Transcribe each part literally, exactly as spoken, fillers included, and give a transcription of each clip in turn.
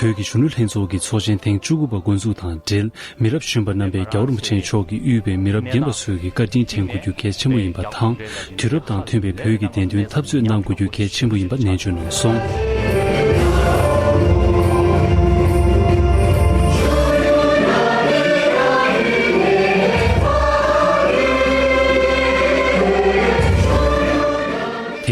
བོད་ཀྱི་གཞོན་ནུ་ལྷན་ཚོགས་ཀྱི་ཚོགས་ཆེན་ཐེངས་བཅུ་དགུ་པ་འགོ་འཛུགས་དང་འབྲེལ། མི་རབས་གཞོན་པ་རྣམ་པས་རྒྱལ་བ་རིན་པོ་ཆེ་མཆོག་གིས་དབུས་པའི་མི་རབས་རྒན་པ་ཚོས་ཀྱི་བཀའ་དྲིན་དྲན་དགོས་རྒྱུ་གལ་ཆེན་པོ་ཡིན་པ་དང་། དུས་རབས་དང་མཐུན་པའི་བོད་ཀྱི་བདེན་དོན་འཐབ་རྩོད་གནང་དགོས་རྒྱུ་གལ་ཆེན་པོ་ཡིན་པ་ནན་བརྗོད་གནང་སོང་།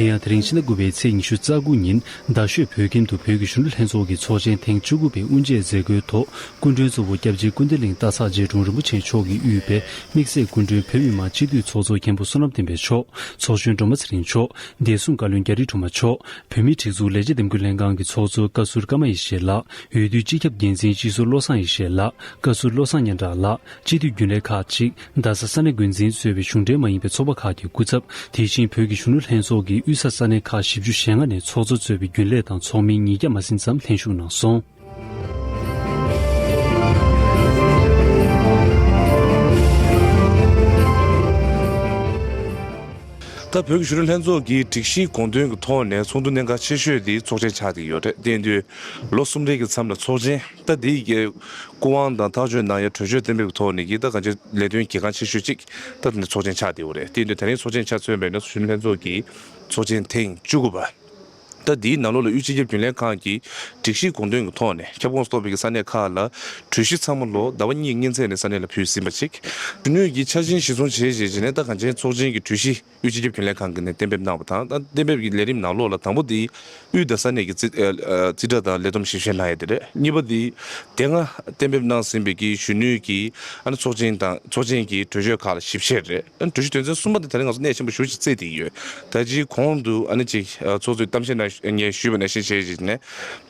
དེ་ཡང་དེ་རིང་ཕྱི་ཟླ་དགུ་པའི་ཚེས་ཉི་ཤུ་རྩ་དགུ་ཉིན། རྡ་ཤོད་བོད་ཁྱིམ་དུ་བོད་ཀྱི་གཞོན་ནུ་ལྷན་ཚོགས་ཀྱི་ཚོགས་ཆེན་ཐེངས་བཅུ་དགུ་པའི་དབུ་འབྱེད་མཛད་སྒོའི་ཐོག་སྐུ་མགྲོན་གཙོ་བོ་སྐྱབས་རྗེ་ཀུན་བདེ་གླིང་སྟག་ཚང་རྗེ་དྲུང་རིན་པོ་ཆེ་མཆོག་གིས་དབུས་པའི་དམིགས་བསལ་སྐུ་མགྲོན་བོད་མི་མང་སྤྱི་འཐུས་ཚོགས་གཙོ་མཁན་པོ་བསོད་ནམས་བསྟན་འཕེལ་མཆོག་ཚོགས་གཞོན་སྒྲོལ་མ་ཚེ་རིང་མཆོག་བདེ་སྲུང་བཀའ་བློན་རྒྱ་རི་སྒྲོལ་མ་མཆོག་བོད་མིའི་སྒྲིག་འཛུགས་ལས་བྱེད་འདེམས་བསྐོ་ལྷན་ཁང་གི་ཚོགས་གཙོ་བཀའ་ཟུར་ཀརྨ་ཡེ་ཤེས་ལགས། འོས་བསྡུ་སྤྱི་ཁྱབ་འགན་འཛིན་སྤྱི་ཟུར་བློ་བཟང་ཡེ་ཤེས་ལགས། བཀའ་ཟུར་བློ་བཟང་སྙན་གྲགས་ལགས། སྤྱི་འཐུས་རྒྱུན་ལས་ཁག་ཅིག་རྡ་ས་ས་གནས་འགོ་འཛིན་གཙོས་པའི་གཞུང་འབྲེལ་མ་ཡིན་པའི་ཚོགས་པ་ཁག་གི་སྐུ་ཚབ། དེ་བཞིན་བོད་ཀྱི་གཞོན་ནུ་ལྷན་ཚོགས་ཀྱི་དབུས་ས་ས་གནས་ཁག་བཞི་བཅུ་ཞེ་ལྔ་ནས་ཚོགས་གཙོ་གཙོས་པའི་རྒྱུན་ལས་དང་ཚོགས་མི་ཉིས་བརྒྱ་མ་ཟིན་ཙམ་ལྷན་ཞུགས་གནང་སོང་། ད་བོད་ཀྱི་གཞོན་ནུ་ལྷན་ཚོགས་ཀྱི་སྒྲིག་གཞིའི་དགོངས་དོན་གྱི་ཐོག་ནས་ཚོགས་འདུ་གནད་འགག་ཆེ་ཤོས་དེ་ཚོགས་ཆེན་ཆགས་བསྡད་ཡོད་རེད། དེ་ཡིན་དུས་ལོ་གསུམ་རེའི་གི་མཚམས་ལ་ཚོགས་ཆེན། ད་དེའི་གི་སྐུ་དབང་དང་ཐག་གཅོད་གནང་ཡ་གྲོས་ཆོད་གཏན་འབེབས་ཀྱི་ཐོག་ནས་ཀྱི་ད་གང་ཅི་ལས་དོན་གལ་འགངས་ཆེ་ཤོས་གཅིག་ད་དེ་ནས་ཚོགས་ཆེན་ཆགས་བསྡད་ཡོད་རེད། དེ་ཡིན་དུས་དེ་རིང་ཚོགས་ཆེན་ཆ་མཚོན་པ་ཡིན་ན་གཞོན་ནུ་ལྷན་ཚོགས་ཀྱི་ཚོགས་ཆེན་ཐེངས་བཅུ་དགུ་པ། ད་དེའི་ནང་ལོགས་ལ་དབུས་སྤྱི་ཁྱབ་རྒྱུན་ལས་ཁང་གི་སྒྲིག་གཞིའི་དགོངས་དོན་གྱི་ཐོག་ནས་ཁྱབ་ཁོངས་སུ་གཏོགས་པའི་ས་གནས་ཁག་ལ་གྲོས་གཞི་ཚང་མ་ལོ་ཟླ་བ་གཉིས་ཀྱི་སྔོན་ཚད་ནས་ས་གནས་ལ་ཕུལ་ཟིན་པ་ཅིག་གཞོན་ནུ་གི་འཆར་ཅན་གཞིར་བཟུང་བྱས་རྗེས་ནས་ད་གང་ཅན་ཚོགས་ཆེན་གྱི་གྲོས་གཞི་དབུས་སྤྱི་ཁྱབ་རྒྱུན་ལས་ཁང་གིས་ནས་གཏན་འབེབས་གནང་བ་དང་། ད་གཏན་འབེབས་ཀྱི་ལས་རིམ་ནང་ལོགས་ལ་དང་པོ་དེ་དབུས་དང་ས་གནས་ཀྱི་རྩིས་ཨ་ཨ་རྩིས་ཁྲ་དང་ལས་བསྡོམས་ཞིབ་བཤེར་གནང་ཡ་དེ་རེད། གཉིས་པ་དེ་དེ་སྔ་གཏན་འབེབས་གནང་ཟིན་པའི་གི་གཞོན་ནུ་གི་ཨ་ནི་ཚོགས་ཆེན་དང་ཚོགས་ཆེན་གྱི་གྲོས་ཆོད་ཁག་ལ་ཞིབ་བཤེར་རེད། ཨ་ནི་གྲོས་གཞི་དོན་ཚན་གསུམ་པ་དེ་དེ་རིང་ང་ཚོ་གནད་ཆེན་པོ་ཞེ་པོ་ཅིག་བརྩིས་བསྡད་ཡོད། ད་ཅིའི་གོང་དུ་ཨ་ནི་ཅིག་ཚོགས་གཙོས་གཏམ་བཤད་ནང་ངས་ཞུས་པ་ནང་བཞིན་བྱས་རྗེས་ནས།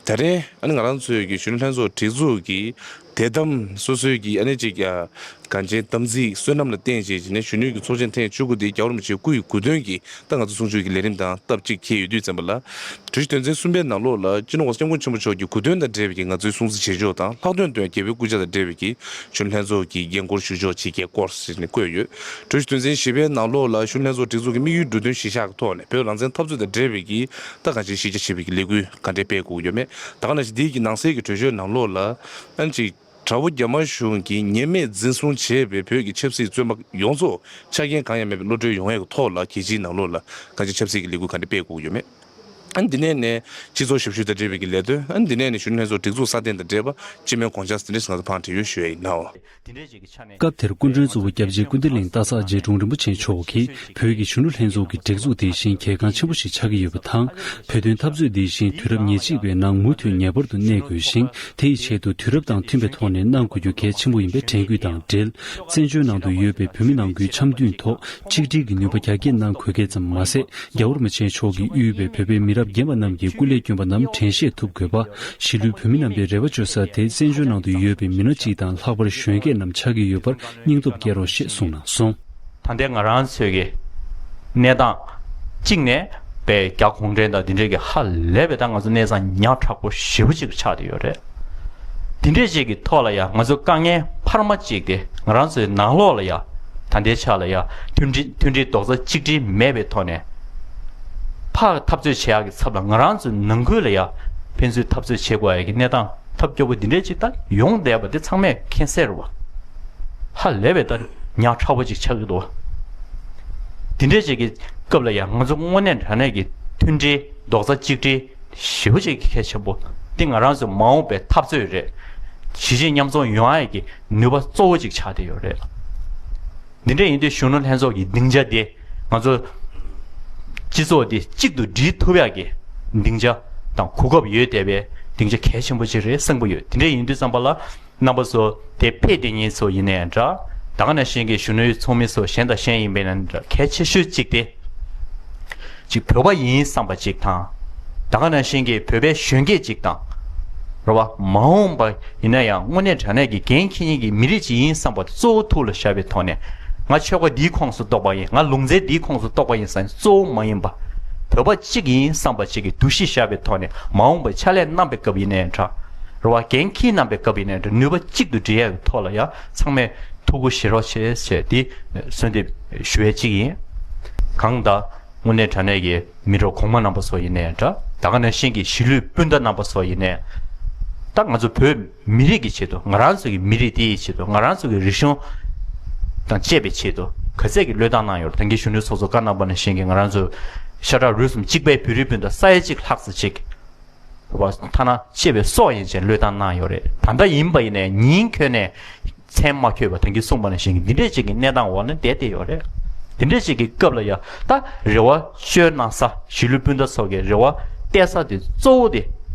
ད་རེས་ཨ་ནི་ང་རང་ཚོའི་གི་གཞོན་ནུ་ལྷན་ཚོགས་སྒྲིག་འཛུགས་ཀྱི་དད་དམ་སོ་སོའི་གི་ཨ་ནི་ཅིག་ཨ་གང་ཅན་དམ་ཚིག་བསོད་ནམས་ལ་བརྟེན་བྱས་རྗེས་ནས་གཞོན་ནུའི་གི་ཚོགས་ཆེན་ཐེངས་བཅུ་དགུ་དེ་རྒྱལ་བ་རིན་པོ་ཆེའི་སྐུ་ཡི་དགུང་སྟོན་གྱི་ད་ང་ཚོ་གསུང་ཆོས་ཀྱི་ལས་རིམ་དང་སྟབས་གཅིག་འཁེལ་ཡོད་དུས་ཙམ་པ་ལ། གྲོས་གཞི་དོན་ཚན་གསུམ་པའི་ནང་ལོགས་ལ་སྤྱི་ནོར་༸གོང་ས་༸སྐྱབས་མགོན་ཆེན་པོ་མཆོག་གི་སྐུ་མདུན་དང་འབྲེལ་བའི་གི་ང་ཚོའི་སྲུང་བརྩི་བྱེད་ཕྱོགས་དང་། ལྷག་དོན་དུ་རྒྱལ་པོའི་སྐུ་ཕྱྭ་དང་འབྲེལ་བའི་གི་གཞོན་ལྷན་ཚོགས་ཀྱི་འགན་འཁུར་ཞུ་ཕྱོགས་ཇི་སྐད་སྐོར་ཟེར་ནས་བཀོད་ཡོད། གྲོས་གཞི་དོན་ཚན་བཞི་པའི་ནང་ལོགས་ལ་གཞོན་ལྷན་ཚོགས་སྒྲིག་འཛུགས་ཀྱི་དམིགས་ཡུལ་འབྲུ་དོན་གཞིར་བཞག་གི་ཐོག་ནས་བོད་རང་བཙན་འཐབ་རྩོད་དང་འབྲེལ་བའི་གི་ད་གང་ཅིའི་གཞི་རྒྱ་ཆེ་བའི་གི་ལས་འགུལ་ག་འདྲས་སྤེལ་དགོས་ཀྱི་ཡོད་མེད། ད་ག་ནང་བཞིན་འདིའི་གི་ནང་གསེས་ཀྱི་གྲོས་ཆོད་ནང་ལོགས་ལ་ཨ་ནི་ཅིག་དྲ་བོ་རྒྱ་དམར་གཞུང་གིས་ཉེས་མེད་འཛིན་བཟུང་བྱས་པའི་བོད་ཀྱི་ཆབ་སྲིད་བཙོན་པ་ཡོངས་རྫོགས་ཆ་རྐྱེན་གང་ཡང་མེད་པའི་གློད་གྲོལ་ཡོང་ཡས་ཀྱི་ཐོག་ལ་རྒྱལ་སྤྱིའི་ནང་ལོགས་ལ་ག་ཅི་ཆབ་སྲིད་ཀྱི་ལས་འགུལ་ག་འདྲས་སྤེལ་དགོས་ཀྱི་ཡོད་མེད། ཨ་ནི་འདི་ནས་ནས་སྤྱི་ཚོགས་ཞབས་ཞུ་དང་འབྲེལ་བའི་གི་ལས་དོན། ཨ་ནི་འདི་ནས་ནས་གཞོན་ནུ་ལྷན་ཚོགས་སྒྲིག་འཛུགས་སྲ་བརྟན་དང་འབྲེལ་བ་སྤྱི་མོས་དགོངས་འཆར་ཟིན་བྲིས་ང་ཚོ་ཕར་འབྲེལ་ཡོད་ཞུ་ཡ་ཡིན་ནའོ། སྐབས་དེར་སྐུ་མགྲོན་གཙོ་བོ་སྐྱབས་རྗེ་ཀུན་བདེ་གླིང་སྟག་ཚང་རྗེ་དྲུང་རིན་པོ་ཆེ་མཆོག་གིས་བོད་ཀྱི་གཞོན་ནུ་ལྷན་ཚོགས་ཀྱི་སྒྲིག་འཛུགས་འདི་བཞིན་གལ་འགངས་ཆེན་པོ་ཞིག་ཆགས་ཀྱི་ཡོད་པ་དང་། བོད་དོན་འཐབ་རྩོད་འདི་བཞིན་དུས་རབས་ཉེར་གཅིག་པའི་ནང་མུ་མཐུད་ངེས་པར་དུ་གནས་དགོས་ཤིང་། དེ་ཡི་ཆེད་དུ་དུས་རབས་དང་མཐུན་པའི་ཐོག་ནས་གནང་དགོས་རྒྱུ་གལ་ཆེན་པོ་ཡིན་པའི་དྲན་སྐུལ་དང་འབྲེལ། བཙན་བྱོལ་ནང་དུ་ཡོད་པའི་བོད་མི་ནང་ཁུལ་འཆམ་མཐུན་ཐོག་གཅིག་སྒྲིལ་གྱི་ནུས་པ་རྒྱ་སྐྱེད་གནང་དགོས་གལ་ཙམ་མ་ཟད། རྒྱལ་བ་རིན་པོ་ཆེ་མཆོག་གིས་དབུས་པའི་བོད་པའི་མི་རབས་རྒན་པ་རྣམས་ཀྱི་སྐུ་ལས་བསྐྱོན་པ་རྣམས་དྲན་ཤེས་ཐུབ་དགོས་པ། གཞིས་ལུས་བོད་མི་རྣམ་པའི་རེ་བ་བཅོལ་ས་དེ་བཙན་བྱོལ་ནང་དུ་ཡོད་པའི་མི་སྣ་གཅིག་དང་ལྷག་པར་གཞོན་སྐྱེས་རྣམས་ཆགས་ཀྱི་ཡོད་པར་སྙིང་སྟོབས་བསྐྱེད་རོགས་ཞེས་གསུངས་གནང་སོང་། ད་ལྟའི་ང་རང་ཚོའི་གི་གནས་སྟངས་གཅིག་ནས་པའི་རྒྱ་གུང་ཁྲན་དང་འདི་འདྲའི་གི་ཧ་ལས་པའི་ད་ང་ཚོ་གནས་སྟངས་ཉག་ཕྲ་པོ་ཞེ་པོ་ཅིག་ཆགས་བསྡད་ཡོད་རེད། འདི་འདྲའི་ཅིག་གི་ཐོག་ལ་ཡང་ང་ཚོ་དཀའ་ངལ་འཕར་མ་ཅིག་དེ་ང་རང་ཚོའི་ནང་ལོགས་ལ་ཡང་ད་ལྟའི་ཆ་ལ་ཡང་མཐུན་སྒྲིལ་མཐུན་སྒྲིལ་རྡོག་རྩ་གཅིག་སྒྲིལ་མེད་པའི་ཐོག་ནས་ཕར་འཐབ་རྩོད་བྱེད་ཡག་གི་ཚབ་ལ་ང་རང་ཚོའི་ནང་ཁུལ་ལ་ཡང་ཕན་ཚུན་འཐབ་རྩོད་བྱེད་དགོས་ཡག་གི་གནས་སྟངས་ཐབས་སྐྱོ་པོ་འདི་འདྲའི་ཅིག་ད་ཡོང་བསྡད་པ་དེ་ཚང་མས་མཁྱེན་གསལ་རེད་བ། ཧ་ལས་པའི་ད་ཉག་ཕྲ་པོ་ཅིག་ཆགས་ཀྱི་འདུག་བ། འདི་འདྲའི་ཅིག་གི་སྐབས་ལ་ཡང་ང་ཚོ་དངོས་གནས་དྲང་གནས་ཀྱི་མཐུན་སྒྲིལ་རྡོག་རྩ་གཅིག་སྒྲིལ་ཞེ་པོ་ཅིག་གལ་ཆེན་པོ། འདི་ང་རང་ཚོའི་མ་འོངས་པའི་འཐབ་རྩོད་རེད། གཞིས་བྱེས་མཉམ་འཛོམས་ཡོང་ཡ་གི་ནུས་པ་གཙོ་བོ་ཅིག་ཆགས་བསྡད་ཡོད་རེད། འདི་འདྲ་ཡིན་དུས་གཞོན་ནུ་ལྷན་ཚོགས་ཀྱི་སྡིངས་ཆ་འདི་ང་ཚོ་སྤྱི་ཚོགས་འདི་གཅིག་ཏུ་སྒྲིལ་ཐུབ་ཡ་གི་སྡིངས་ཆ་དང་གོ་སྐབས་ཡོད་བསྡད་པའི་སྡིངས་ཆ་གལ་ཆེན་པོ་ཅིག་རེད་བསམ་གྱི་ཡོད། དེ་འདྲ་ཡིན་དུས་ཙམ་པ་ལ། རྣམ་པ་ཚོ་དེ་ཕེབས་བསྡད་མཁན་ཚོ་ཡིན་ནའི་འདྲ། ད་ག་ནང་བཞིན་གྱི་གཞོན་ནུའི་ཚོགས་མི་ཚོ་གཞན་དང་གཞན་ཡིན་པས་ན་འདྲ། གལ་ཆེ་ཤོས་གཅིག་དེ་གཅིག་བོད་པ་ཡིན་བསམ་པ་གཅིག་དང་། ད་ག་ནང་བཞིན་གྱི་བོད་པའི་གཞོན་སྐྱེས་གཅིག་དང་། རེད་བ། མ་འོངས་པ་ཡིན་ན་ཡང་དངོས་གནས་དྲང་གནས་ཀྱི་འགན་འཁྱེར་མཁན་གྱི་མི་རིགས་གཅིག་ཡིན་བསམ་པ་གཙོ་བོ་ཐུགས་ལ་བཞག་པའི་ཐོག་ནས། ང་ཆོལ་ཁ་འདིའི་ཁོངས་སུ་གཏོགས་པ་ཡིན། ང་ལུང་ཚན་འདིའི་ཁོངས་སུ་གཏོགས་པ་ཡིན་ཟེར་གཙོ་བོ་མ་ཡིན་པ། བོད་པ་གཅིག་ཡིན་བསམ་པ་གཅིག་གི་འདུ་ཤེས་བཞག་པའི་ཐོག་ནས་མ་འོངས་པའི་ཕྱག་ལས་གནང་པའི་སྐབས་ཡིན་ནའི་འདྲ། རེད་བ། འགན་འཁྱེར་གནང་པའི་སྐབས་ཡིན་ནའི་འདྲ། ནུས་པ་གཅིག་ཏུ་སྒྲིལ་ཡག་གི་ཐོག་ལ་ཡང་ཚང་མས་ཐུགས་ཁུར་བཞེས་རོགས་བྱེད་ཅེས་འདི་གསོལ་འདེབས་ཞུ་ཡས་གཅིག་ཡིན། གང་ལྟར་དངོས་གནས་དྲང་གནས་ཀྱི་མི་རབས་གོང་མ་རྣམ་པ་ཚོ་ཡིན་ནའི་འདྲ། ད་ག་ནང་བཞིན་གྱི་གཞིས་ལུས་སྤུན་ཟླ་རྣམ་པ་ཚོ་ཡིན་ནའི། ད་ང་ཚོ་བོད་མི་རིགས་ཀྱི་ཆེད་དུ། ང་རང་ཚོ་གི་མི་རིགས་དེ་ཡི་ཆེད་དུ། ང་རང་ཚོ་གི་རིག་གཞུང་དང་བཅས་པའི་ཆེད་དུ་ག་ཚད་ཀྱི་བློས་བཏང་གནང་ཡོད་རེད། ད་གིན་གཞོན་ནུ་ཚོགས་གཙོ་བཀའ་གནང་པ་ནང་བཞིན་གྱི། ང་རང་ཚོ་ཤ་ཁྲག་རུས་གསུམ་གཅིག་པའི་བོད་རིགས་སྤུན་ཟླ་ས་ཡ་གཅིག་ལྷག་ཙམ་ཅིག་ཐ་ན་གཅེས་པའི་སྲོག་ཡན་ཆད་བློས་བཏང་གནང་ཡོད་རེད། ད་ལྟ་ཡིན་པ་ཡིན་ནའི་ཉིན་འཁྱོལ་ནས་མཚན་མ་འཁྱོལ་བ། ད་གིན་གསུངས་པ་ནང་བཞིན་གྱི་འདི་འདྲས་ཅིག་གི་གནས་སྟངས་འོག་ནས་བསྡད་བསྡད་ཡོད་རེད། འདི་འདྲས་ཅིག་གི་སྐབས་ལ་ཡ། ད་རེ་བ་བཅོལ་གནང་ས། གཞིས་ལུས་སྤུན་ཟླ་ཚོ་གི་རེ་བ་གཏད་ས་དེ་གཙོ་བོ་དེ་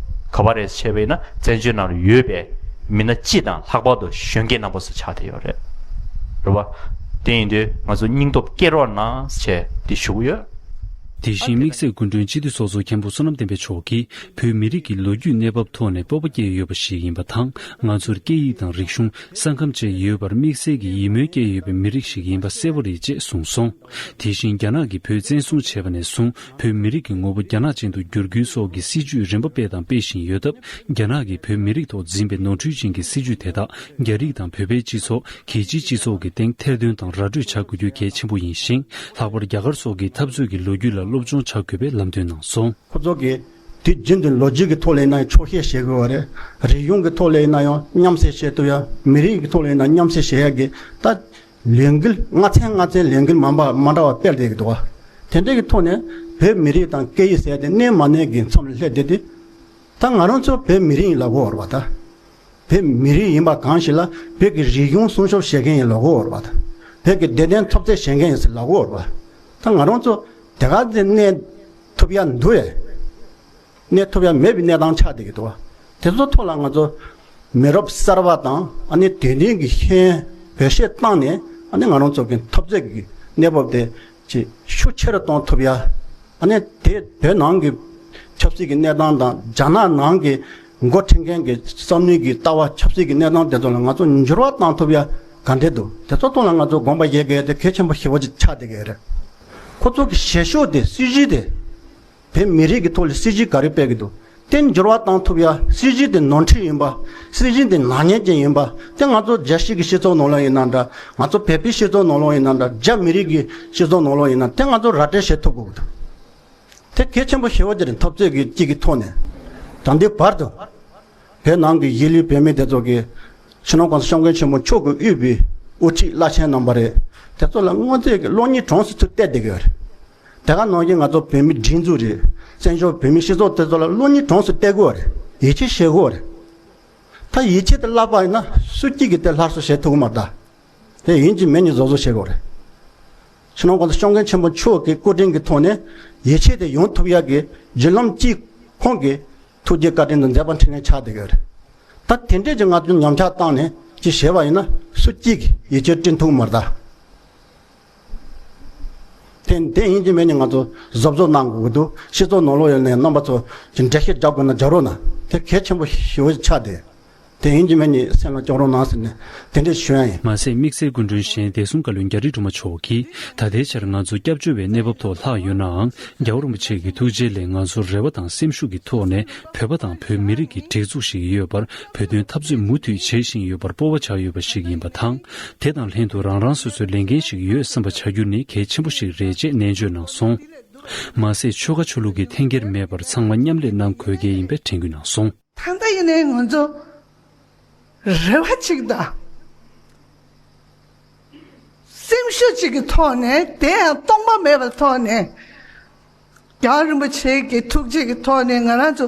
ག་པར་རེད་བྱས་པ་ཡིན་ན། བཙན་བྱོལ་ནང་ལ་ཡོད་པའི་མི་སྣ་སྤྱི་དང་ལྷག་པར་དུ་གཞོན་སྐྱེས་རྣམ་པ་ཚོ་ཆགས་བསྡད་ཡོད་རེད། རེད་པ། དེ་ཡིན་དུས་ང་ཚོ་སྙིང་སྟོབས་བསྐྱེད་རོགས་གནང་བྱས་འདི་ཞུ་གི་ཡོད། དེ་བཞིན་དམིགས་བསལ་སྐུ་མགྲོན་སྤྱི་འཐུས་ཚོགས་གཙོ་མཁན་པོ་བསོད་ནམས་བསྟན་འཕེལ་མཆོག་གིས། བོད་མི་རིགས་ཀྱི་ལོ་རྒྱུས་གནས་བབ་ཐོག་ནས་སྤོབས་པ་སྐྱེ་ཡོད་པ་ཞིག་ཡིན་པ་དང་། ང་ཚོར་སྐད་ཡིག་དང་རིག་གཞུང་། ས་ཁམས་བཅས་ཡོད་པར་དམིགས་བསལ་གྱི་ཡིད་སྨོན་སྐྱེ་ཡོད་པའི་མི་རིགས་ཤིག་ཡིན་པ་གསལ་པོ་རེད་ཅེས་གསུངས་སོང་། དེ་བཞིན་རྒྱ་ནག་གིས་བོད་བཙན་བཟུང་བྱས་པ་ནས་བཟུང་། བོད་མི་རིགས་ཀྱི་ངོ་བོ་རྒྱ་ནག་ཅན་དུ་བསྒྱུར་རྒྱུའི་སོགས་ཀྱི་སྲིད་ཇུས་རིམ་པ་སྤེལ་དང་སྤེལ་བཞིན་ཡོད་སྟབས། རྒྱ་ནག་གིས་བོད་མི་རིགས་ཐོག་འཛིན་པའི་ནོར་འཁྲུལ་ཅན་གྱི་སྲིད་ཇུས་དེ་དག་རྒྱ་རིགས་དང་བོད་པའི་སྤྱི་ཚོགས། རྒྱལ་སྤྱིའི་སྤྱི་ཚོགས་ཀྱི་སྟེང་ཐེར་འདོན་དང་ར་སྤྲོད་བྱ་དགོས་རྒྱུ་གལ་ཆེན་པོ་ཡིན་ཞིང་། ལྷག་པར་རྒྱ་གར་སོགས་ཀྱི་འཐབ་རྩོད་ཀྱི་ལོ་རྒྱུས་ལ་སློབ་སྦྱོང་བྱ་དགོས་པའི་ལམ་སྟོན་གནང་སོང་། ཁོ་ཚོ་གིས་དུས་རྒྱུན་དུ་ལོ་རྒྱུས་ཀྱི་ཐོག་ལ་ཡིན་ན་ཡང་ཆོག་ཤེས་བྱེད་དགོས་པ་རེད། རིག་གཞུང་གི་ཐོག་ལ་ཡིན་ན་ཡང་མཉམ་བསྲེས་བྱེད་ཐུབ་ཡ། མི་རིགས་ཀྱི་ཐོག་ལ་ཡིན་ན་མཉམ་བསྲེས་བྱེད་ཡ་གི་ད་ལས་འགུལ། ལྔ་ཚན་ལྔ་ཚན་ལས་འགུལ་མ་འདྲ་མ་འདྲ་བ་སྤེལ་བསྡད་ཀྱི་འདུག་བ། དེ་འདྲ་གི་ཐོག་ནས་བོད་མི་རིགས་དང་སྐད་ཡིག་ཟེར་དེ་གནས་མ་གནས་ཀྱི་མཚམས་ལ་སླེབས་བསྡད་དེ། ད་ང་རང་ཚོ་བོད་མི་རིགས་ཡིན་ལབ་དགོས་རེད་བ། ད་བོད་མི་རིགས་ཡིན་པ་གང་ཞིག་ལ་བོད་ཀྱི་རིག་གཞུང་སྲུང་སྐྱོབ་བྱེད་མཁན་ཡིན་ལབ་དགོས་རེད་བ། ད་བོད་ཀྱི་བདེ་དོན་འཐབ་རྩོད་བྱེད་མཁན་ཡིན་ཟེར་ལབ་དགོས་རེད་བ། ད་ང་རང་ཚོ་དེ་ག་ཚོད་གནས་ཐུབ་ཡ་འདུག་ཨེ། གནས་ཐུབ་ཡ་མེད་པའི་གནས་སྟངས་ཆགས་བསྡད་ཀྱི་འདུག་བ། དེ་ཚོ་ཐོག་ལ་ང་ཚོ་མི་རབས་གསར་པ་དང་། ཨ་ནི་དེང་དུས་ཀྱི་ཤེས་ཡོན་བེད་སྤྱོད་བཏང་ནས། ཨ་ནི་ང་རང་ཚོ་གི་འཐབ་རྩོད་ཀྱི་གནས་བབ་དེ་ཅིག་ཤུགས་ཆེ་རུ་གཏོང་ཐུབ་ཡ། ཨ་ནི་དེ་བོད་ནང་གི་ཆབ་སྲིད་ཀྱི་གནས་སྟངས་དང་། རྒྱ་ནག་ནང་གི་འགོ་ཁྲིད་མཁན་གྱི་བསམ་བློའི་གི་ལྟ་བ། ཆབ་སྲིད་ཀྱི་གནས་སྟངས་དེ་ཚོ་ལ་ང་ཚོ་འགྱུར་བ་གཏང་ཐུབ་ཡ་ག་འདྲས་འདུག་དེ་ཚོ་ཐོག་ལ་ང་ཚོ་དགོངས་པ་བཞེས་དགོས་ཡ་དེ་གལ་ཆེན་པོ་ཞེ་པོ་ཅིག་ཆགས་བསྡད་ཀྱི་ཡོད་རེད། ཁོ་ཚོ་གི་བྱེད་ཕྱོགས་དེ། སྲིད་ཇུས་དེ། བོད་མི་རིགས་ཀྱི་ཐོག་ལ་སྲིད་ཇུས་ག་རེ་སྤེལ་གྱི་འདུག་དེ་འགྱུར་བ་གཏང་ཐུབ་ཡ། སྲིད་ཇུས་དེ་ནོར་འཁྲུལ་ཡིན་པ། སྲིད་ཇུས་དེ་ནག་ཉེས་ཅན་ཡིན་པ། དེ་ང་ཚོ་རྒྱལ་སྤྱི་གི་སྤྱི་ཚོགས་ནང་ལོགས་ཡིན་ན་འདྲ། ང་ཚོ་བོད་པའི་སྤྱི་ཚོགས་ནང་ལོགས་ཡིན་ན་འདྲ། རྒྱ་མི་རིགས་ཀྱི་སྤྱི་ཚོགས་ནང་ལོགས་ཡིན་ན། དེ་ང་ཚོ་ར་སྤྲོད་བྱེད་ཐུབ་དགོས་ཀྱི་འདུག་དེ་གལ་ཆེན་པོ་ཞེ་པོ་ཅིག་རེད། འཐབ་རྩོད་ཀྱི་གཅིག་གི་ཐོག་ནས་ད་ལྟའི་བར་དུ་བོད་ནང་གི་གཞིས་ལུས་བོད་མི་དེ་ཚོ་གིས་སྤྱི་ནོར་༸གོང་ས་༸སྐྱབས་མགོན་ཆེན་པོ་མཆོག་གིས་དབུས་པའི་དབུ་ཁྲིད་བླ་ཆེན་རྣམ་པ་རེད། དེ་ཚོ་ལ་དངོས་གནས་ཀྱི་བློ་སྙིང་གྲོངས་སུ་ཚུར་གཏད་བསྡད་ཀྱི་ཡོད་རེད། དེ་ག་ནང་བཞིན་ང་ཚོ་བོད་མི་སྒྲིག་འཛུགས་རེད། བཙན་བྱོལ་བོད་མིའི་སྤྱི་ཚོགས་དེ་ཚོ་ལ་བློ་སྙིང་གྲོངས་སུ་གཏད་དགོས་པ་རེད། ཡིད་ཆེས་བྱེད་དགོས་པ་རེད། ད་ཡིད་ཆེས་དེ་བརླག་པ་ཡིན་ན་སུ་གཅིག་གིས་དེ་སླར་གསོ་བྱེད་ཐུབ་ཀྱི་མ་རེད་ད། དེ་ཡིན་གཅིག་མིན་གཉིས་བཟོ་བཟོ་བྱེད་དགོས་རེད། སྤྱི་ནོར་༸གོང་ས་༸སྐྱབས་མགོན་ཆེན་པོ་མཆོག་གི་སྐུ་དྲིན་གྱི་ཐོག་ནས་ཡིད་ཆེས་དེ་ཡོང་ཐུབ་ཡག་གི་བརྒྱུད་ལམ་གཅིག་ཁོང་གི་ཐུགས་རྗེ་བཀའ་དྲིན་དང་མཛད་པ་འཕྲིན་ལས་ཆགས་བསྡད་ཡོད་རེད། ད་དེ་འདྲས་ཀྱི་ང་ཚོ་ཉམས་ཆག་བཏང་ནས་ཅིག་བྱས་པ་ཡིན་ན་སུ་གཅིག་གིས་ཡིད་ཆེས་བསྐྲུན་ཐུབ་ཀྱི་མ་རེད་ད། དེ་དེ་ཡིན་གཅིག་མིན་གཉིས་ང་ཚོ་གཟབ་གཟབ་གནང་དགོས་ཀྱི་འདུག་སྤྱི་ཚོགས་ནང་ལོགས་ཡོད་ནས་རྣམ་པ་ཚོ་ཀྱི་འགྲེལ་བཤད་རྒྱག་དགོས་ན་རྒྱག་རོགས་གནང་། དེ་གལ་ཆེན་པོ་ཞེ་པོ་ཆགས་བསྡད། དེ་ཡིན་གཅིག་མིན་གཉིས་སེམས་ལ་སྐྱོར་རོགས་གནང་ཟེར་ནས་དེ་འདྲས་ཞུ་ཡ་ཡིན། མ་ཟད་དམིགས་བསལ་སྐུ་མགྲོན་གཞན་བདེ་སྲུང་བཀའ་བློན་རྒྱ་རི་སྒྲོལ་མ་མཆོག་གིས། ད་ལྟའི་ཆར་ང་ཚོ་སྐྱབས་བཅོལ་བའི་གནས་བབ་ཐོག་ལྷག་ཡོད་ནའང་། རྒྱལ་བ་རིན་པོ་ཆེ་གི་ཐུགས་རྗེ་ལས་ང་ཚོར་རེ་བ་དང་སེམས་ཤུགས་ཀྱི་ཐོག་ནས་བོད་པ་དང་བོད་མི་རིགས་ཀྱི་སྒྲིག་འཛུགས་ཤིག་ཡོད་པར་བོད་དོན་འཐབ་རྩོད་མུ་མཐུད་བྱེད་བཞིན་ཡོད་པར་སྤོབས་པ་བྱ་འོས་པ་ཞིག་ཡིན་པ་དང་། དེ་དང་ལྷན་དུ་རང་རང་སོ་སོའི་ལས་འགན་ཞིག་ཡོད་བསམ་པ་བྱ་རྒྱུ་ནི་གལ་ཆེན་པོ་ཞིག་རེད་ཅེས་ནན་བརྗོད་གནང་སོང་། མ་ཟད་ཆོལ་ཁ་ཆོས་ལུགས་ཀྱི་འཐེན་འཁྱེར་མེད་པར་ཚང་མ་མཉམ་ལས་གནང་དགོས་གལ་ཡིན་པའི་དྲན་སྐུལ་གནང་སོང་། ད་ལྟ་ཡིན་ནའི་ང་ཚོ་རེ་བ་གཅིག་དང་སེམས་ཤུགས་གཅིག་གི་ཐོག་ནས། དེ་ཡང་སྟོང་པ་མེད་པའི་ཐོག་ནས། རྒྱལ་བ་རིན་པོ་ཆེ་གི་ཐུགས་རྗེ་གི་ཐོག་ནས་ང་རང་ཚོ་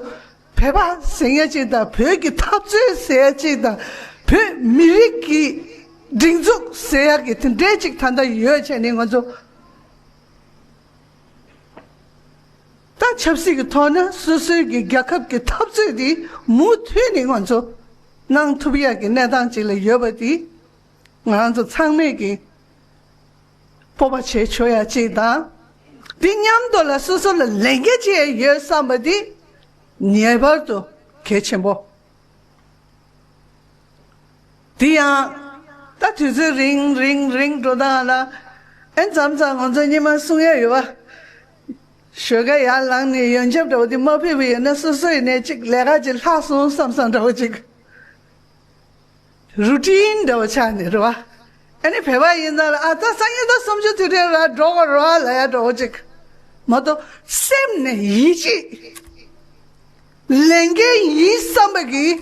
བོད་པ་ཟེར་ཡ་གཅིག་དང་། བོད་ཀྱི་འཐབ་རྩོད་ཟེར་ཡ་གཅིག་དང་། བོད་མི་རིགས་ཀྱི་སྒྲིག་འཛུགས་ཟེར་ཡ་གི་དེ་འདྲའི་གཅིག་ད་ལྟ་ཡོད་བྱས་ནས་ང་ཚོ། ད་ཆབ་སྲིད་ཀྱི་ཐོག་ནས་སོ་སོའི་གི་རྒྱལ་ཁབ་ཀྱི་འཐབ་རྩོད་དེ་མུ་མཐུད་ནས་ང་ཚོ་གནང་ཐུབ་ཡག་གི་གནས་སྟངས་ཅིག་ལ་ཡོད་པ་དེ་ང་རང་ཚོ་ཚང་མས་ཀྱི་སྤོབས་པ་བྱེད་ཆོག་ཡག་ཅིག་དང་། དེ་མཉམ་དུ་ལ་སོ་སོ་ལ་ལས་འགན་ཅིག་ཡོད་བསམ་པ་དེ་ངེས་པར་དུ་གལ་ཆེན་པོ། དེ་ཡང་ད་དུས་ཚོད་རིང་རིང་རིང་འགྲོ་སྟངས་ལ། ཨེ་མཚམས་མཚམས་ང་ཚོ་སྔོན་མ་གསུང་ཡ་ཡོད་པ། ཞོགས་ཀ་ཡར་ལངས་ནས་ཡོན་ཆབ་འདྲ་བོ་དེ་མ་ཕུལ་བ་ཡིན་ན་སོ་སོ་ཡིན་ནའི་ཅིག་ལས་ཀ་ཅིག་ལྷག་སོང་བསམ་བསམ་འདྲ་བོ་ཅིག་རུ་ཊིན་འདྲ་བོ་ཆགས་ནས་རེད་བ། ཨ་ནི་བོད་པ་ཡིན་ཙང་ལ། ཨ་ད་སང་ཉིན་ད་གསུམ་བཅུ་དུས་དྲན་ར་འགྲོ་དགོས་རེད་བ་ལབ་ཡ་འདྲ་བོ་ཅིག་མ་གཏོགས་སེམས་ནས་ཡིད་ཆེས། ལས་འགན་ཡིན་བསམ་པ་གི་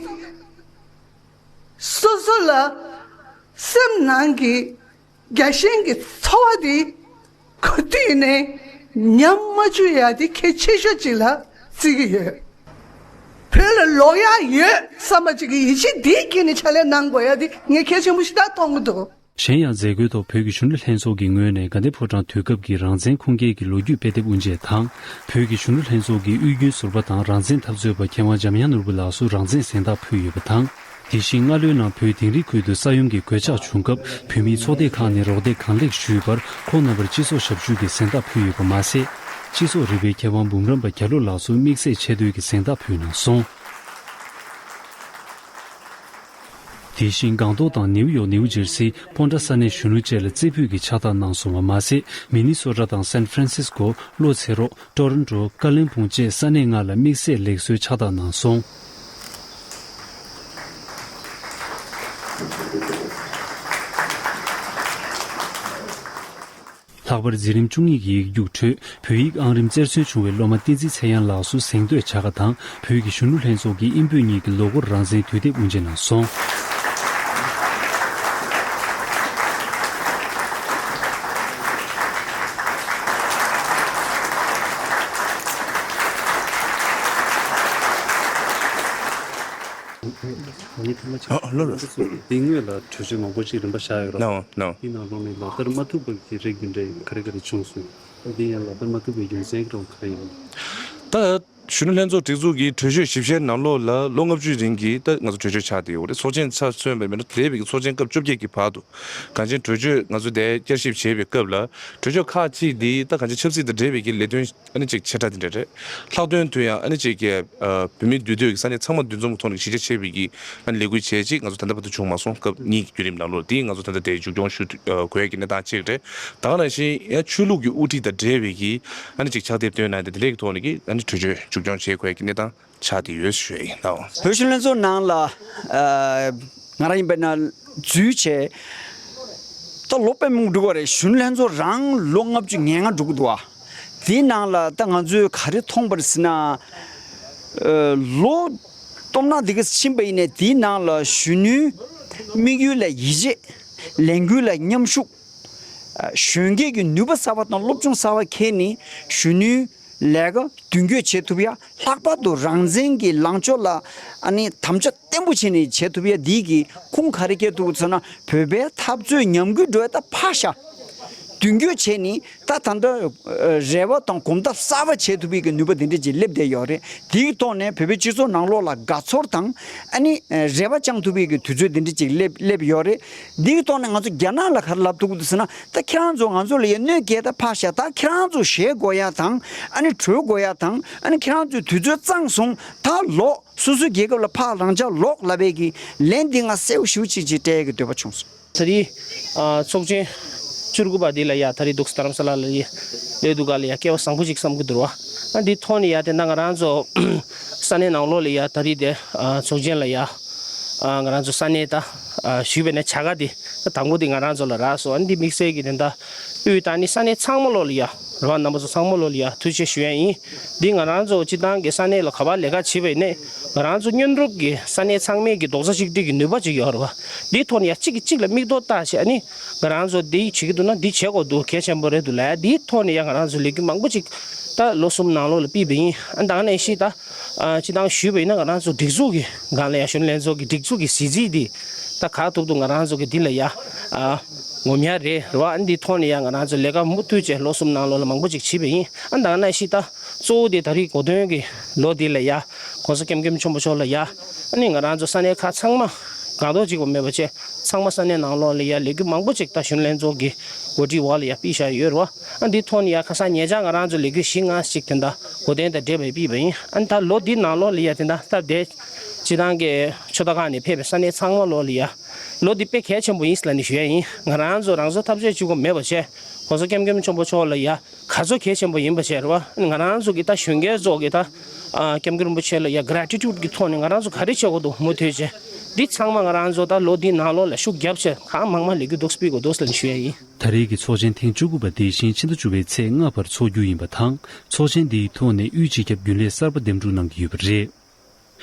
སོ་སོ་ལ་སེམས་ནང་གི་རྒྱལ་ཞེན་གྱི་ཚོར་བ་དེ་ག་དུས་ནས་ཉམས་མ་བཅུག་ཡ་དེ་གལ་ཆེ་ཤོས་ཅིག་ལ་བརྩི་གི་ཡོད། བོད་ལ་ལོག་ཡ་ཡོད་བསམ་པ་ཅིག་གི་ཡིད་ཆེས་དེའི་དཀྱིལ་ནས་ཕྱག་ལས་གནང་དགོས་ཡ་དེ་ངས་གལ་ཆེན་པོ་ཞིག་ད་མཐོང་གི་འདུག། གཞན་ཡང་མཛད་སྒོའི་ཐོག་བོད་ཀྱི་གཞོན་ནུ་ལྷན་ཚོགས་ཀྱི་ངོས་ནས་དགའ་ལྡན་ཕོ་བྲང་དུས་སྐབས་ཀྱི་རང་བཙན་ཁུངས་སྐྱེལ་གྱི་ལོ་རྒྱུས་དཔེ་དེབ་དབུ་འབྱེད་དང་། བོད་ཀྱི་གཞོན་ནུ་ལྷན་ཚོགས་ཀྱི་དབུས་རྒྱུན་ཟུར་པ་དང་རང་བཙན་འཐབ་རྩོད་པ་མཁས་དབང་འཇམ་དབྱངས་ནོར་བུ་ལགས་སུ་རང་བཙན་གཟེངས་རྟགས་ཕུལ་ཡོད་པ་དང་། དེ་བཞིན་སྔ་ལོའི་ནང་བོད་དིང་རི་ཁུལ་དུ་ས་ཡོམ་གྱི་གོད་ཆག་བྱུང་སྐབས་བོད་མིའི་ཚོགས་སྡེ་ཁག་ནས་རོགས་འདེགས་གང་ལེགས་ཞུས་པར་ཁོང་རྣམ་པར་སྤྱི་ཚོགས་ཞབས་ཞུ་གི་གཟེངས་རྟགས་ཕུལ་ཡོད་པ་མ་ཟད། སྤྱི་ཚོགས་རིག་པའི་མཁས་དབང་འབུམ་རམས་པ་རྒྱ་ལོ་ལགས་སུ་དམིགས་བསལ་ཆེ་བསྟོད་ཀྱི་གཟེངས་རྟགས་ཕུལ་གནང་སོང་། དེ་བཞིན་སྒང་ཏོག་དང་ནེའུ་ཡོག་ནེའུ་ཇར་སིའི་སྤོན་ཊ་ས་གནས་གཞོན་ནུ་བཅས་ལ་རྩེ་ཕུད་ཀྱི་ཕྱག་རྟགས་གནང་སོང་བ་མ་ཟད། མི་ནི་སོ་ཊ་དང་སན་ཧྥ་རན་སིས་ཀོ། བློ་ཚེ་རོགས། ཀྲོ་རོན་ཀྲོ། ཀ་ལིམ་པོང་བཅས་ས་གནས་ལྔ་ལ་དམིགས་བསལ་ལེགས་གསོའི་ཕྱག་རྟགས་གནང་སོང་། ལྷག་པར་འཛིན་རིམ་བཅུ་གཉིས་ཀྱི་ཡིག་རྒྱུགས་ཁྲོད་བོད་ཡིག་ཨང་རིམ་རྩེར་སོན་བྱུང་བའི་སློབ་མ་བསྟན་འཛིན་ཚེ་དབྱངས་ལགས་སུ་གཟེངས་བསྟོད་བྱ་དགའ་དང་བོད་ཀྱི་གཞོན་ནུ་ལྷན་ཚོགས་ཀྱི་དབྱིན་བོད་གཉིས་ཀྱི་ལོ་འཁོར་རང་བཙན་དུས་དེབ་དབུ་འབྱེད་གནང་སོང་། ཨ་ལོ་རེད། དེ་སྔོན་ལ་གྲོས་ཆོད་མང་པོ་ཞིག་རིམ་པ་བཞག་ཡོད་རེད། ནའོ་ནའོ། དེ་ནང་ལོགས་ནས་ལག་བསྟར་མ་ཐུབ་པ་གི་རིགས་དེ་འདྲ་ག་རེ་ག་རེ་བྱུང་སོང་། དེ་ཡང་ལག་བསྟར་མ་ཐུབ་པའི་རྒྱུ་མཚན་གྱི་རང་ག་རེ་ཡིན། ད་གཞོན་ནུ་ལྷན་ཚོགས་སྒྲིག་འཛུགས་ཀྱི་གྲོས་ཆོད་ཞིབ་བཤེར་ནང་ལོགས་ལ་ལོ་ལྔ་བཅུའི་རིང་གི་ད་ང་ཚོ་གྲོས་ཆོད་ཆགས་བསྡད་ཡོད་རེད། ཚོགས་ཆེན་ཆ་མཚོན་པ་མིན་ན་འདས་པའི་གི་ཚོགས་ཆེན་སྐབས་བཅོ་བརྒྱད་ཀྱི་བར་དུ་གངས་ཅན་གྲོས་ཆོད་ང་ཚོ་དེ་བསྐྱར་ཞིབ་བྱེད་པའི་སྐབས་ལ་གྲོས་ཆོད་ཁག་ཅིག་འདི་ད་གངས་ཅན་ཆབ་སྲིད་དང་འབྲེལ་བའི་གི་ལས་དོན་ཨ་ནི་ཅིག་ཆེ་ཕྲ་དེ་འདྲ་རེད། ལྷག་དོན་དུ་ཡང་ཨ་ནི་ཅིག་གི་ཨ་བོད་མི་འདུས་སྡོད་ཀྱི་ས་གནས་ཚང་མ་འདུ་འཛོམས་ཀྱི་ཐོག་ནས་གཞི་རྒྱ་ཆེ་བའི་གི་ཨ་ནི་ལས་འགུལ་བྱས་ཅིག་ང་ཚོ་ད་ལྟ་བར་དུ་བྱུང་མ་སོང་། སྐབས་གཉིས་ཀྱི་བརྒྱུད་རིམ་ནང་ལོགས་དེ་ང་ཚོ་ད་ལྟ་དེ་མཇུག་སྐྱོང་ཞུ་དགོས་ཀྱི་གནས་སྟངས་གཅིག་རེད། ད་ག་ནང་བཞིན་ཡང་ཆོས་ལུགས་ཀྱི་དབུ་ཁྲིད་དང་འབྲེལ་བའི་གི་ཨ་ནི་ཅིག་ཕྱག་དེབ་བཏོན་གནང་དེ་དེ་འདྲའི་གི་ཐོག་ནས་གི་ཨ་ནི་གྲོས་ཆོད་མཇུག་སྐྱོང་བྱེད་དགོས་ཀྱི་གནས་སྟངས་ཆགས་བསྡད་ཡོད་ཞུ་ཡ་ཡིན། ལགས། བོད་གཞོན་ལྷན་ཚོགས་ནང་ལ་ཨ་ང་རང་ཡིན་པ་ན་འཛུལ་བྱས་ད་ལོ་དཔེ་མང་པོ་འགྲོ་གི་རེད། གཞོན་ལྷན་ཚོགས་རང་ལོ་ལྔ་བཅུ་ང་ལྔ་འགྲོ་གི་འདུག་ཨ། དེའི་ནང་ལ་ད་ང་ཚོས་ག་རེ་མཐོང་པ་རེད་ཟེར་ན། ཨ་ལོ་སྟོབས་ན་འདི་ག་ཕྱིན་པ་ཡིན་ནའི་དེའི་ནང་ལ་གཞོན་ནུའི་དམིགས་ཡུལ་ལ་ཡིད་ཆེས། ལས་འགུལ་ལ་མཉམ་ཞུགས། ཨ་གཞོན་སྐྱེས་ཀྱི་ནུས་པ་གསར་པ་དང་སློབ་སྦྱོང་གསར་པ་འཁྱེར་ནས་གཞོན་ནུའི་ལས་ཀ་མདུན་སྐྱོད་བྱེད་ཐུབ་ཡ། ལྷག་པར་དུ་རང་བཙན་གྱི་ལངས་ཕྱོགས་ལ་ཨ་ནི་དམ་བཅའ་བརྟན་པོ་བྱས་ནས་བྱེད་ཐུབ་ཡ། འདི་གི་ཁུངས་ག་རེ་སྐྱེལ་ཐུབ་ཟེར་ན། བོད་པའི་འཐབ་རྩོད་ཉམས་རྒུད་འགྲོ་ཡ་ད་ཕར་བཞག་མདུན་སྐྱོད་བྱས་ནས་ད་ད་ལྟ་རེ་བ་དང་གོམ་སྟབས་གསར་པ་བྱེད་ཐུབ་པའི་གི་ནུས་པ་དེ་འདྲ་ཅིག་སླེབས་བསྡད་ཡོད་རེད། དེའི་ཐོག་ནས་བོད་པའི་སྤྱི་ཚོགས་ནང་ལོགས་ལ་དགའ་ཚོར་དང་ཨ་ནི་རེ་བ་བཅང་ཐུབ་པའི་གི་དུས་ཚོད་དེ་འདྲ་ཅིག་སླེབས་སླེབས་ཡོད་རེད། འདིའི་ཐོག་ནས་ང་ཚོ་རྒྱ་ནག་ལ་ག་རེ་ལབ་ཐུབ་ཀྱི་འདུག་ཟེར་ན། ད་ཁྱེད་རང་ཚོ་ང་ཚོ་ལ་ཡ་གནོད་སྐྱེལ་ད་ཕར་བཞག་ད་ཁྱེད་རང་ཚོ་ཞེད་དགོས་ཡ་དང་ཨ་ནི་བྲོས་དགོས་ཡ་དང་ཨ་ནི་ཁྱེད་རང་ཚོའི་དུས་ཚོད་གཙང་སོང་ད་ལོག་སོ་སོའི་རྒྱལ་ཁབ་ལ་ཕར་རང་འཇགས་ལོག་ལབ་པའི་གི་ལན་འདི་ང་གསལ་པོ་ཞེ་པོ་ཅིག་ཅིག་སྤྲད་ཡ་གི་འདོད་པ་བྱུང་སོང་། ད་རེས་ཨ་ཚོགས་ཆེན་བཅུ་དགུ་པ་འདི་ལ་ཡ་ད་རེས་འདུག་རྡ་རམ་ས་ལ་ལ་ཡ་སླེབས་འདུག་ག་ལ་ཡ་སྐལ་བ་བཟང་པོ་ཅིག་བསམ་གི་འདུག་ར། ཨ་འདི་ཐོག་ནས་ཡ་དེ་འདྲ་ང་རང་ཚོ་ས་གནས་ནང་ལོགས་ལ་ཡ་ད་རེས་དེ་ཨ་ཚོགས་ཆེན་ལ་ཡ་ཨ་ང་རང་ཚོ་ས་གནས་ད་ཨ་ཞུས་པ་ཡིན་ན་བྱ་དགའ་དེ་ད་དང་པོ་དེ་ང་རང་ཚོ་ལ་རག་སོང་། ཨ་འདི་དམིགས་བསལ་གྱི་དེ་འདྲ་དབུས་ད་ནི་ས་གནས་ཚང་མ་ལོགས་ལ་ཡ་རེད་བ། རྣམ་པ་ཚོ་ཚང་མ་ལོགས་ལ་ཡ་ཐུགས་རྗེ་ཆེ་ཞུ་ཡ་ཡིན། འདི་ང་རང་ཚོ་སྤྱི་བཏང་གི་ས་གནས་ལ་ག་པར་ལས་ཀ་བྱེད་པ་ཡིན་ནའི་ང་རང་ཚོ་མཉམ་རུབ་ཀྱི་ས་གནས་ཚང་མས་ཀྱི་རྡོག་རྩ་གཅིག་སྒྲིལ་གྱི་ནུས་པ་ཅིག་ཡོད་རེད་བ། འདིའི་ཐོག་ནས་ཡ་གཅིག་གིས་གཅིག་ལ་མིག་ཏོ་བལྟས་བྱས་ཨ་ནི་ང་རང་ཚོ་འདི་བྱེད་ཀྱི་འདུག་ན་འདི་བྱེད་དགོས་འདུག་གལ་ཆེན་པོ་རེད་འདུག་ལབ་ཡ། འདིའི་ཐོག་ནས་ཡ་ང་རང་ཚོ་ལས་འགུལ་མང་པོ་ཅིག་ད་ལོ་གསུམ་ནང་ལོགས་ལ་སྤེལ་བ་ཡིན། ཨ་ད་ག་ནང་བཞིན་ད་ཨ་སྤྱི་བཏང་ཞུས་པ་ཡིན་ན་ང་རང་ཚོ་སྒྲིག་འཛུགས་ཀྱི་སྒང་ལ་ཡ་གཞོན་ནུ་ལྷན་ཚོགས་ཀྱི་སྒྲིག་འཛུགས་ཀྱི་གཞི་རྩ་འདི་ད་ག་ཐུབ་ཐུབ་ང་རང་ཚོ་གི་འདི་ལ་ཡ་ཨ་ངོམ་ཡ་རེད་རེད་བ། ཨ་འདིའི་ཐོག་ནས་ཡ་ང་རང་ཚོ་ལས་ཀ་མུ་མཐུད་བྱས་ལོ་གསུམ་ནང་ལོགས་ལ་མང་པོ་ཅིག་བྱས་པ་ཡིན། ཨ་ད་ག་ནང་བཞིན་ད་གཙོ་བོ་དེ་ད་རེས་གོ་སྟོན་གྱི་ལོ་འདི་ལ་ཡ་༸གོང་ས་༸སྐྱབས་མགོན་ཆེན་པོ་མཆོག་ལ་ཡ་ཨ་ནི་ང་རང་ཚོ་ས་གནས་ཁག་ཚང་མ་གང་ཐོག་གཅིག་པ་མེད་པ་བྱས་ཚང་མ་ས་གནས་ནང་ལོགས་ལ་ཡ་ལས་འགུལ་མང་པོ་ཅིག་ད་གཞོན་ལྷན་ཚོགས་ཀྱི་འགོ་ཁྲིད་འོག་ལ་ཡ་སྤེལ་བཞག་ཡོད་རེད་བ། ཨ་འདི་ཐོག་ནས་ཡ་ཁ་སང་ཉེ་ཆར་ང་རང་ཚོ་ལས་འགུལ་བཞི་ལྔ་ཞིག་དེ་འདྲ་གོ་སྟོན་དང་འབྲེལ་བའི་སྤེལ་བ་ཡིན། ཨ་ནི་ད་ལོ་འདི་ནང་ལོགས་ལ་ཡ་དེ་འདྲ་སྟབས་བདེ་སྤྱི་བཏང་གི་ཆོས་ད་ཁག་ནས་ཕེབས་པའི་ས་གནས་ཚང་མ་ལོགས་ལ་ཡ་ལོ་འདི་དཔེ་གལ་ཆེན་པོ་ཡིན་ལབ་ནས་ཞུ་ཡ་ཡིན། ང་རང་ཚོ་རང་སྲོག་ཐབས་ཆད་གཅིག་པོ་མེད་པ་བྱས་༸གོང་ས་༸སྐྱབས་མགོན་ཆེན་པོ་མཆོག་ལ་ཡ་ག་ཚོད་གལ་ཆེན་པོ་ཡིན་པ་བྱས་རེད་བ། ང་རང་ཚོ་གི་ད་གཞོན་སྐྱེས་ཚོ་གི་ད་ཨ་༸སྐྱབས་མགོན་རིན་པོ་ཆེ་ལ་ཡ་གྷ་རེ་ཊི་ཊུཌ་གི་ཐོག་ནས་ང་རང་ཚོ་ག་རེ་བྱེད་དགོས་འདུག་མུ་མཐུད་བྱས་འདི་ཚང་མ་ང་རང་ཚོ་ད་ལོ་འདིའི་ནང་ལོགས་ལ་ཤུགས་བརྒྱབ་བྱས་གང་མང་མང་ལས་འགུལ་འདུག་སྤེལ་དགོས་འདུག་ཟེར་ནས་ཞུ་ཡ་ཡིན། ད་རེས་ཀྱི་ཚོགས་ཆེན་ཐེངས་བཅུ་དགུ་པ་དེ་བཞིན་ཕྱི་ཟླ་བཅུ་པའི་ཚེས་ལྔ་བར་འཚོགས་རྒྱུ་ཡིན་པ་དང་། ཚོགས་ཆེན་འདིའི་ཐོག་ནས་དབུས་སྤྱི་ཁྱབ་རྒྱུན་ལས་གསར་པ་འདེམས་སྒྲུག་གནང་གི་ཡོད་པ་རེད།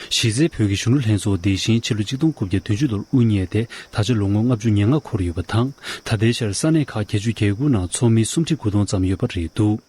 གཞི་རྩའི་བོད་ཀྱི་གཞོན་ནུ་ལྷན་ཚོགས་འདི་བཞིན་ཕྱི་ལོ་ཆིག་སྟོང་དགུ་བརྒྱ་བདུན་ཅུ་ལོར་དབུ་བརྙེས་ཏེ་ད་ཆ་ལོ་ངོ་ལྔ་བཅུ་ང་ལྔ་འཁོར་ཡོད་པ་དང་། ད་ལྟའི་ཆར་ས་གནས་ཁག་བརྒྱད་ཅུ་གྱ་དགུ་ནང་ཚོགས་མི་སུམ་ཁྲི་དགུ་སྟོང་ཙམ་ཡོད་པ་རེད་འདུག